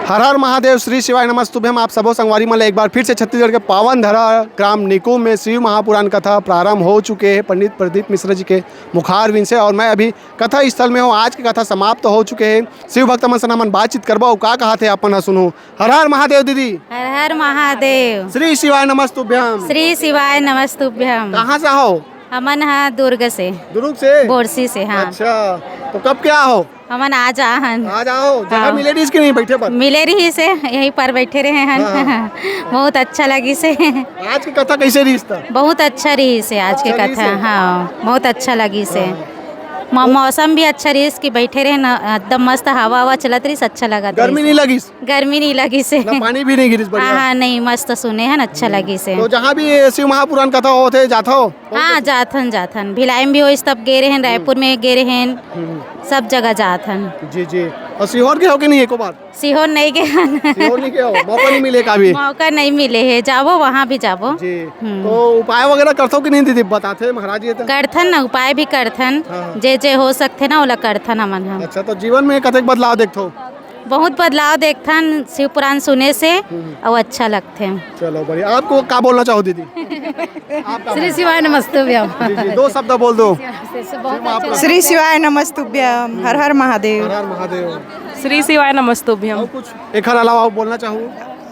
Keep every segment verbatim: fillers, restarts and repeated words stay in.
हर हर महादेव, श्री शिवाय नमस्तुभ्यम। आप सबो संगवारी मन ल एक बार फिर से छत्तीसगढ़ के पावन धरा ग्राम निकुम में शिव महापुराण कथा प्रारंभ हो चुके हे पंडित प्रदीप मिश्र जी के मुखारविंद से। और मैं अभी कथा स्थल में हूँ। आज के कथा समाप्त हो चुके हे। शिव भक्त मन से हमन बातचीत करबो, का कहाथे अपन ह सुनहू। हर हर महादेव दीदी। हर हर महादेव। श्री शिवाय नमस्तुभ्यम। श्री शिवाय नमस्तुभ्यम। कहाँ से हो? हमन ह दुर्ग से। दुर्ग से? बोरसी से, हाँ। अच्छा, तो कब क्या हो? हमन आज आहन। आज आओ, जगह हाँ। मिले रहिस कि नहीं बैठे बर? मिले रहिस हे, यहीं पर बैठे रहे हन। हाँ, हाँ। बहुत अच्छा लगिस हे। आज के कथा कैसे रहिस त? बहुत अच्छा रहिस हे आज के अच्छा रहिस कथा, हे? हाँ, बहुत अच्छा लगिस हे। हाँ। म-, मौसम भी अच्छा रहिस कि बैठे रहे न, एकदम मस्त हवा हवा चलत रहिस, अच्छा लगत गर्मी रहिस। नहीं लगिस? गर्मी नहीं लगिस हे। ना पानी भी नहीं गिरिस, बढ़िया? हाँ, हाँ, नहीं, मस्त सुने हन, अच्छा हम्म। लगिस हे। तो जहाँ भी शिव महापुराण कथा होथे, जाथो? हाँ, जाथन, जाथन। भिलाई में भी होइस तब गे रहेन, हम्म। रायपुर में गे रहेन, हम्म। सब जगह जाथन। जी, जी। और सीहोर गे हो कि नहीं एको बार? सीहोर नहीं गे हन। सीहोर नहीं गे हो? मौका नहीं मिले का भी? मौका नहीं मिले हे, जाबो, वहाँ भी जाबो। जी। हम्म। तो उपाय वगैरह करथो कि नहीं दीदी? बताथे महाराज ये तो। करथन ना, उपाय भी करथन। हाँ, हाँ। जे, जे हो सकथे ना, ओला करथन हमन ह। अच्छा, तो जीवन में कतेक बदलाव देखथो? बहुत बदलाव देखथन शिव पुराण सुने से, हम्म। अउ अच्छा लगथे। चलो बढ़िया। आपको का बोलना चाहो दीदी? आप का श्री शिवाय नमस्तुभ्यम। जी, जी, दो शब्द बोल दो। बहुत अच्छा श्री शिवाय नमस्तुभ्यम, हर हर महादेव। हर हर महादेव। श्री शिवाय नमस्तुभ्यम। और कुछ एखर अलावा आप बोलना चाहो?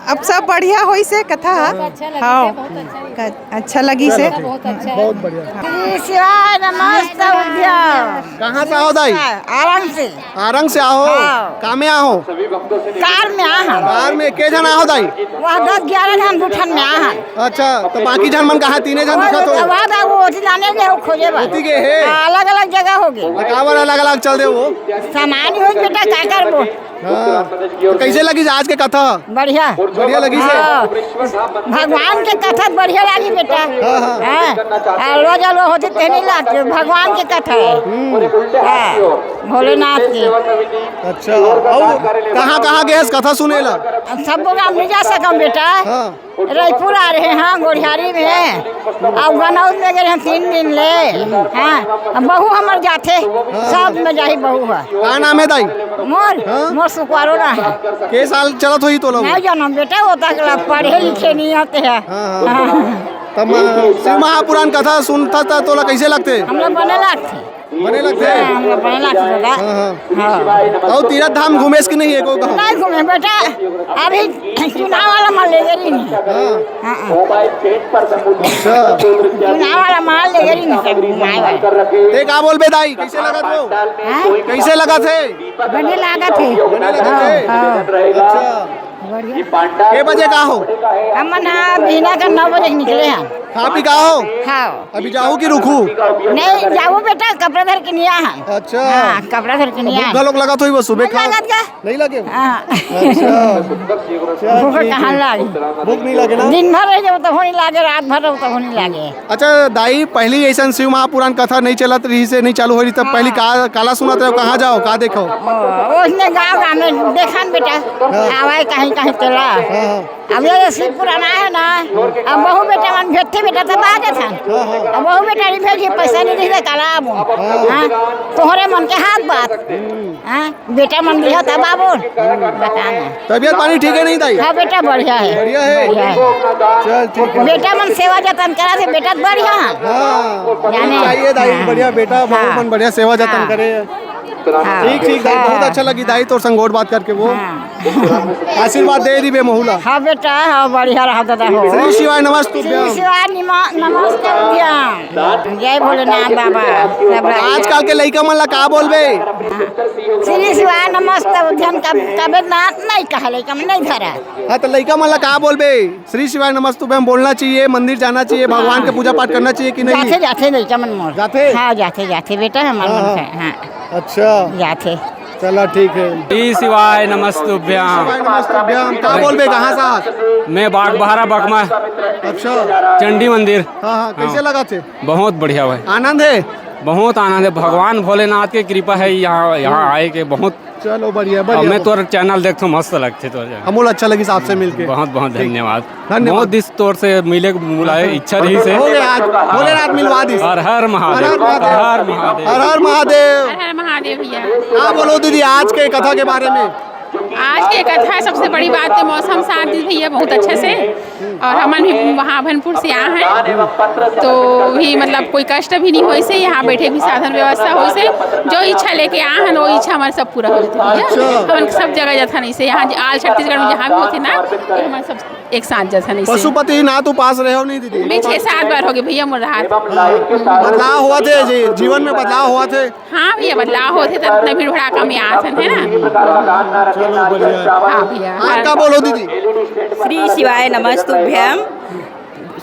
अब सब बढ़िया होइस हे कथा। हाँ। अच्छा लगिस हे, हाँ। बहुत अच्छा लगिस हे। चलो, ठीक। बहुत अच्छा। बहुत बढ़िया। श्री शिवाय नमस्तुभ्यम। कहाँ से आओ दाई? आरंग से। आरंग से आहो? हाँ। का में आहो? कार में आहन। कार में के झन आहो दाई? वह दस ग्यारह झन दू ठन में आहन। अच्छा, तो बाकी झन मन कहाँ? तीने झन दिखत हो? वह दा-, वो ओती जाने के हो खोजे बर। ओती के हे? हाँ, अलग-अलग जगह हो गे। तो काबर अलग-अलग चल दे वो? सामान ही होई बेटा, का करबो? हाँ। तो कैसे लगिस आज के कथा? बढ़िया। बढ़िया लगिस हे? हाँ। भगवान के कथा बढ़िया लागी बेटा। हाँ, हाँ। हाँ। अलवा जलवा होथे ते नहीं लागथे, भगवान के कथा हे। हम्म। हाँ। भोलेनाथ के। अच्छा, अउ कहाँ-कहाँ गे हस कथा सुने ला? अब सब जगह हम नहीं जा सकम बेटा। हाँ। रईपुर आ रहे हैं, गोढ़ियारी में, अउ गनौर में गे रहेन तीन दिन ले। हाँ, अब बहू हमर जाथे, हाँ। सब में जाही बहू ह। का नाम हे दाई? मोर, हाँ? मोर सुकवारो ना हे। के साल चलत होही तोला वो? नहीं जानम बेटा, वो तक ला पढ़े लिखे नहीं आते हैं। हाँ, हाँ। हाँ। तब, अ, शिव महापुराण कथा सुनथस त तोला कैसे लगथे? हम लोग बने लागथे। बने लगथे? हाँ, हम लोग बने लागथे दादा। हाँ, हाँ। हाँ। अउ तीरथ धाम घूमेस कि नहीं एको गाँव? नहीं घूमे बेटा, अभी चुनाव वाला मन ले गे रहिन। हाँ। हाँ, हाँ। अच्छा। चुनाव वाला मन ले गे रहिन सब घुमाए बर। ते का बोलबे दाई, कैसे लगत हे? हाँ? कैसे लगत हे? बने लागत हे। बने लगत हे? हाँ, हाँ। अच्छा। बढ़िया। के बजे का हो? हमन ह बिहना का नौ बजे के निकले हन। खा पी का हो? खाओ। अभी जाहू कि रुकहू? नहीं, जाबो बेटा, कपड़ा धर के नहीं आहन। अच्छा। हाँ, कपड़ा धर के नहीं भूख आहन। घलोक लगत होही वो सुबह नहीं खा? लगत का? नहीं लगे? हाँ। अच्छा। चल, भूख ठीक कहाँ हे। लागे? भूख नहीं लगे ना? दिन भर रह जाओ तो होनी लागे, रात भर रहो तो होनी लागे। अच्छा दाई, पहली ऐसन शिव महापुराण कथा नहीं चलत रहिस हे, नहीं चालू हो रही, तब हाँ। पहली का, काला सुनत रहे, कहाँ जाओ, का देखो? ओ, उसने गाँव, गाँव में देखन बेटा, हाँ। आवाज कहीं, कहीं चला। हाँ, हाँ। अब ये शिव पुराण हे ना, अब बहू बेटा मन भेजथे बेटा, तब आ जाथन। हाँ, हाँ। अब बहू बेटा नहीं भेजी, पैसा नहीं दे, काला आबो। हाँ। हाँ, तोहरे मन के हाथ बात। हम्म। हाँ, बेटा मन दिया तब आबो। बता ना। तबीयत पानी ठीक हे नहीं दाई? हाँ बेटा, बढ़िया हे। बढ़िया हे? बढ़िया हे। चल ठीक हे। बेटा मन सेवा जतन करा थे, बेटा बढ़िया हे। हाँ, जाने। चाहिए दाई, हाँ। बढ़िया बेटा, बहू हाँ। मन बढ़िया सेवा जतन हाँ। करे। हाँ। ठीक, ठीक दाई, बहुत हाँ। अच्छा लगी दाई तोर संग गोठ बात करके वो। हाँ। आशीर्वाद दे दी बे महू ला। हाँ बेटा, हाँ बढ़िया रहा दादा हो। श्री शिवाय नमस्तुभ्यम। श्री शिवाय निमा-, नमस्तुभ्यम। जय भोलेनाथ बाबा। सब रहा। आजकल के लइका मन ला का बोलबे? श्री शिवाय नमस्तुभ्यम कब-, कबे ना नहीं कहा लइका मन नहीं धरा। हाँ, तो लइका मन ला का बोलबे? श्री शिवाय नमस्तुभ्यम बोलना चाहिए, मंदिर जाना चाहिए, भगवान के पूजा पाठ करना चाहिए कि नहीं? जाथे, जाथे लइका मन मोर। जाथे? हाँ, जाथे, जाथे बेटा, हमर हाँ, मन हाँ। से, हाँ। अच्छा। जाथे। चला ठीक हे। श्री शिवाय नमस्तुभ्यम। शिवाय नमस्तुभ्यम। का बोलबे, कहाँ से आस? मैं बागबाहरा बकमा। अच्छा। चंडी मंदिर। हाँ, हाँ, कैसे हाँ। लगथे? बहुत बढ़िया भाई। आनंद हे? बहुत आनंद हे। भगवान भोलेनाथ के कृपा हे यहाँ, यहाँ आए के बहुत। चलो बढ़िया, बढ़िया। मैं तोर channel देखथों, मस्त लगथे तोर channel। हमू ला अच्छा लगिस आपसे मिलके। बहुत बहुत ठीक। धन्यवाद। धन्यवाद। बहुत दिन तोर से मिले, मुलाए, इच्छा रहिस हे। हो गया आज, भोलेनाथ मिलवा दिस। हर हर महादेव। हर हर महादेव। हर हर महादेव। हर हर महादेव। हर हर महादेव भैया। का बोलो दीदी आज के कथा के बारे में? आज के कथा सबसे बड़ी बात तो मौसम साथ दी भैया बहुत अच्छे से, और हमन भी वहाँ अभनपुर से आए हैं, तो भी मतलब कोई कष्ट भी नहीं होइसे, यहाँ बैठे भी साधन व्यवस्था होइसे, जो इच्छा लेके आए हैं वो इच्छा हमारे सब पूरा हो जाते भैया। अच्छा। हमन सब जगह जाता नहीं से, यहाँ आल छत्तीसगढ़ में जहाँ भी होते ना, ये हमारे सब एक साथ जाता नहीं से। पशुपतिनाथ उपास रहे हो नहीं दीदी? मैं छह सात बार हो गए भैया मोर राहत। बदलाव हुआ थे जी, जीवन में बदलाव हुआ थे। हाँ भैया, बदलाव होथे त इतना भीड़ भड़ाका में आथन, है ना? चलो, बढ़िया। हाँ भैया। आप का बोलो दीदी? श्री शिवाय नमस्तुभ्यम।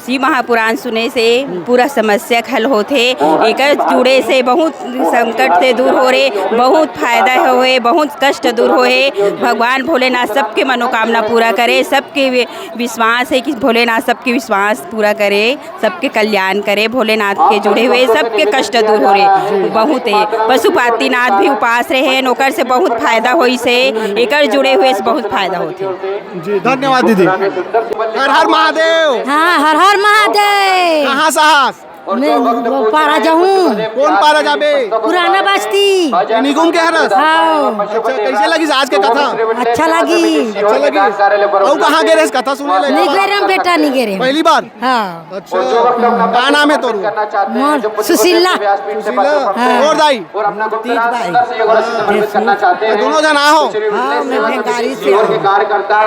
शिव महापुराण सुने से पूरा समस्या के हल होथे। एकर जुड़े से बहुत संकट से दूर हो रे, बहुत फायदा होए, बहुत कष्ट दूर होए। भगवान भोलेनाथ सबके मनोकामना पूरा करे, सबके वि-, विश्वास है कि भोलेनाथ सबके विश्वास पूरा करे। सबके कल्याण करे, भोलेनाथ के जुड़े हुए सबके कष्ट दूर हो रे। बहुत है, पशुपतिनाथ भी उपास रहे, ओकर से बहुत फायदा होइसे, एकर जुड़े हुए से बहुत फायदा होथे। जी, धन्यवाद दीदी। हर हर महादेव। हाँ, हर हर महादेव। कहाँ से आस? मैं पारा जाहूँ। कौन पारा जाबे? पुराना बस्ती। निगुम के हरस? हाँ। अच्छा, कैसे लगिस आज के कथा? अच्छा लगिस। अच्छा लगिस। अउ कहाँ गे रहेस कथा सुने ले? नहीं गे रहेंव बेटा, नहीं गे रहेंव। पहली बार? हाँ। अच्छा, का नाम है तोर? मोर सुशीला। सुशीला? हाँ। और दाई? तीज बाई। हाँ। दोनों जन आहो? हाँ, मैं भेंगारी से आऊँ।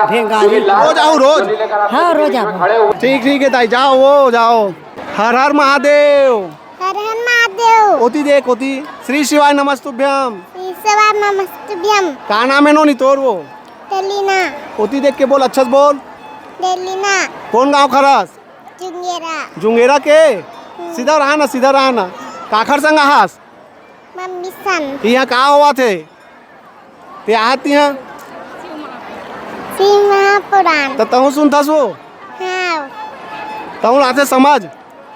भेंगारी। रोज आओ, रोज? हाँ, रोज आओ। ठीक, ठीक है दाई, जाओ, वो जाओ। हर हर महादेव। हर हर महादेव। ओती देख, ओती। श्री शिवाय नमस्तुभ्यम। श्री शिवाय नमस्तुभ्यम। का नाम है नोनी तोर वो? डेलिना। ओती देख के बोल, अच्छा से बोल। डेलिना। कौन गाँव खरस? जुंगेरा। जुंगेरा के? हम्म। सीधा रहा ना, सीधा रहा ना। काखर संग आहास? मम्मी सन। इहाँ का होवत हे? ते आहत इहाँ? शिव महापुराण। त तहूँ सुनथस वो? हाँ। तहूँ आथे समझ?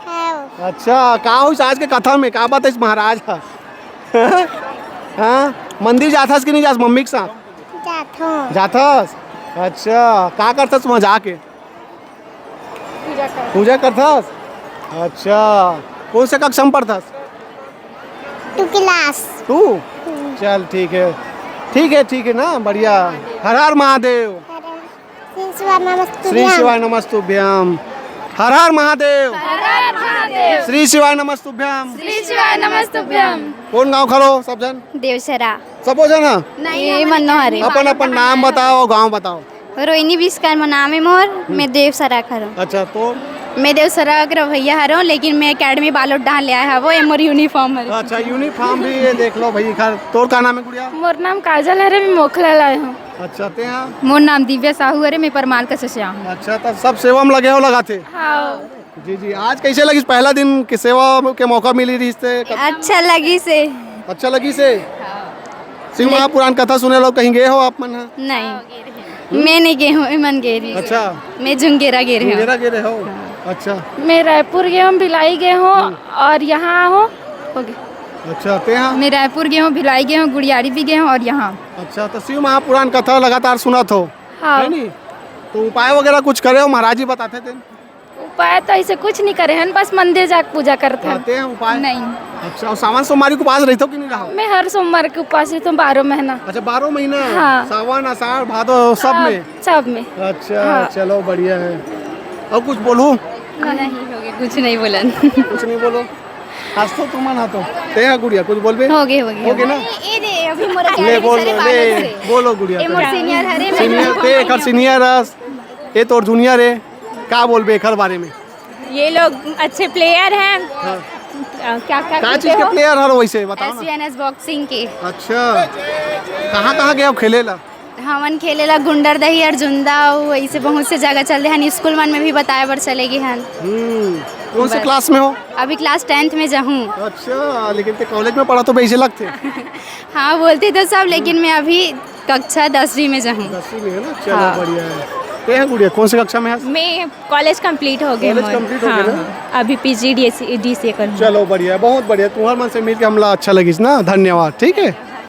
हाँ। अच्छा, का होइस आज के कथा में? का बताइस महाराज ह? हाँ? मंदिर जाथस कि नहीं जास मम्मी के साथ? जाथों। जाथस? अच्छा, का करथस वहाँ जाके? पूजा करथस। अच्छा, कौन से कक्षा में पढ़थस? Two class. टू? हम्म। चल, ठीक है, ठीक है, ठीक है ना, बढ़िया। हर हर महादेव। हर हर। श्री शिवाय नमस्तुभ्यम। श्री शिवाय नमस्तुभ्यम। हर हर महादेव। हर हर महादेव। श्री शिवाय नमस्तुभ्यम। श्री शिवाय नमस्तुभ्यम। कौन गाँव खरो सब जन? देवसरा। सबो जन ह? नहीं, ए, हमन मनोहर। अपन अपन नाम बताओ, गाँव बताओ। रोहिणी विश्वकर्मा नाम है मोर, मैं देवसरा खरो। अच्छा, तो? मैं देवसरा के रवैया हरो, लेकिन मैं एकेडमी बालोद डाहन ले आए हवो, ये मोर यूनिफॉर्म हरे। अच्छा, यूनिफॉर्म भी ये देख लो भाई, खैर, तोर का नाम है गुड़िया? मोर नाम काजल हरे, मैं मोखला लाए हूँ। अच्छा, ते हाँ? मोर नाम दिव्या साहू हरे, मैं परमाल कस्बे से आए हूँ। अच्छा, तो सब सेवा में लगे हो लगा थे? हाँ। जी, जी। आज कैसे लगिस पहला दिन के सेवा के मौका मिली रहिस ते? अच्छा लगिस हे। अच्छा लगिस हे? शिव महापुराण कथा सुने लो, कहीं गए हो आप मन ह? नहीं, मैं नहीं गए हूँ, एमन गए रहिस। अच्छा। मैं जुंगेरा गए रहे हूँ। जुंगेरा गए रहे हो? अच्छा। मैं रायपुर गए हूँ, भिलाई गए हूँ और यहाँ हूँ। हो गया। अच्छा, ते हाँ? मैं रायपुर गए हूँ, भिलाई गए हूँ, गुड़ियारी भी गए हूँ और यहाँ। अच्छा, तो शिव महापुराण कथा लगातार सुनत हो, हाँ। है नी? तो उपाय वगैरह कुछ करे हो, महाराज जी बताते थे? उपाय तो ऐसे कुछ नहीं करे हन, बस मंदिर जाके पूजा करते हैं। करते हैं उपाय? नहीं। अच्छा, और सावन सोमवारी के उपास रहते हो कि नहीं रहो? मैं हर सोमवार के उपास रहता हूँ, बारह महीना। अच्छा, बारह महीना? हाँ। सावन, आषाढ़, भादो, सब हाँ, में? सब में। अच्छा, हाँ। चलो, बढ़िया है। और कुछ बोलूँ? नहीं, हो गया, कुछ नहीं बोलन। कुछ नहीं बोलो। आज तो तुम ना तो। ते हाँ गुड़िया, कुछ बोलबे? हो गए, हो गए। हो गए ना? ए, ए दे, अभी मोर ले, academy बोल, सारे ले, बालक से। बोलो गुड़िया, ए, मोर तो। Senior हरे, मैं senior, ते एकर senior हस, ए तोर junior है, का बोलबे एकर बारे में? ये लोग अच्छे player हैं। हाँ। अ, क्या, क्या का कहते चीज के हो? Player हर वैसे बताओ ना। S V N S boxing के। अच्छा, कहाँ, कहाँ गए हो खेले ला? हमन खेले ला गुंडरदही और जुंदा, अउ ऐसे बहुत से जगह चल दे हन, स्कूल मन में भी बताए बर चले गए हन। हम्म, कौन से बस। Class में हो? अभी class tenth में जाहूँ। अच्छा, लेकिन ते college में पढ़ा तो वैसे लगते। हाँ, बोलते तो सब, लेकिन मैं अभी कक्षा दसवीं में जाहूँ। दसवीं में है ना? चलो, हाँ। बढ़िया है। ते हैं गुड़िया, कौन सी कक्षा में है? मैं college complete हो गए College मोर। Complete हो हाँ, गए ना? हाँ। अभी P G D C A कर। चलो, बढ़िया है, बहुत बढ़िया। तुम्हारे मन से मिलके हमला अच्छा लगिस ना, धन्यवाद, ठीक है?